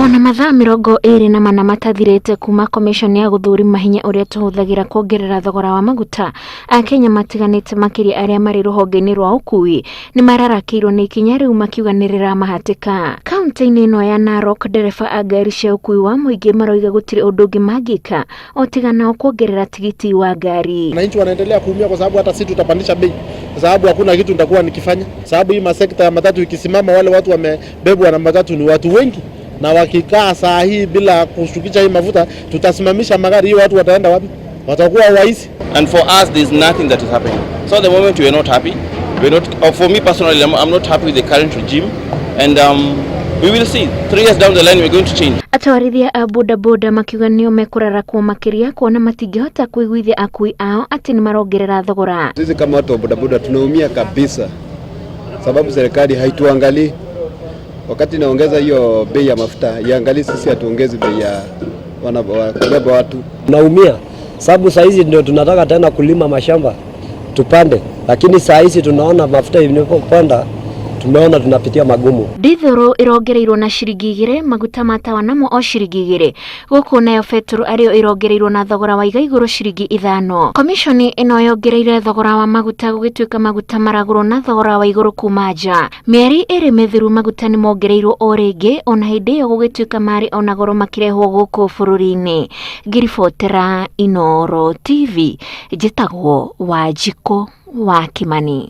Ona mathaa 24 matathirĩte kuma commission ya gũthũrima hinya ũrĩa tũhũthagĩra kuongerera thogora wa maguta, Akenya matiganĩte makĩria arĩa marĩ rũhonge-inĩ rwa ũkui nĩ mararakĩirwo nĩ ikinya rĩu makiuga nĩ rĩramahatĩka. Kaunti-inĩ ĩno ya Narok ndereba a ngari cia ũkui wa mũingĩ maroiga gũtirĩ ũndũ ũngĩ mangĩka o tiga nao kuongerera tigiti wa ngari. Wananchi wanaendelea kuumia kwa sababu hata sisi tutapandisha bei, kwa sababu hakuna kitu nitakuwa nikifanya, sababu hii masekta ya matatu ikisimama, wale watu wamebebwa na matatu ni watu wengi, na wakikaa saa hii bila kushukisha hii mafuta, tutasimamisha magari, hii watu wataenda wapi? Watakuwa waizi. And for us, there's nothing that is happening. So at the moment, we are not happy. We're not, or for me personally, I'm not happy with the current regime. And we will see. 3 years down the line, we're going to change. Atwarithia a bodaboda makiuga nĩo mekũrarakwo makĩria kuona matingĩhota kũiguithia akui ao atĩ nĩ marongerera thogora. Sisi kama watu wa bodaboda tunaumia kabisa, sababu serikali haituangalii. Wakati inaongeza hiyo bei ya mafuta, iangalie sisi, hatuongezi bei ya kubeba watu. Tunaumia sababu saa hizi ndio tunataka tena kulima mashamba tupande, lakini saa hizi tunaona mafuta inapopanda, tumeona tunapitia magumu. Ndithũrũ ĩrongereirwo na ciringi 2, maguta ma tawa namo o ciringi 2, gũkũ nayo betũrũ arĩo ĩrongereirwo na thogora wa iga igũrũ ciringi 5. Komishoni ĩno yongereire thogora wa maguta gũgĩtuĩka maguta maragũrwo na thogora wa igũrũ kuma nja. Mĩeri 2 mĩthiru maguta nĩ mongereirwo o rĩngĩ, ona hĩndĩ ĩyo gũgĩtuĩka marĩ ona goro makĩrehwo gũkũ bũrũri-inĩ. Ngĩribotera Inooro TV, njĩtagwo Wanjikũ wa Kimani.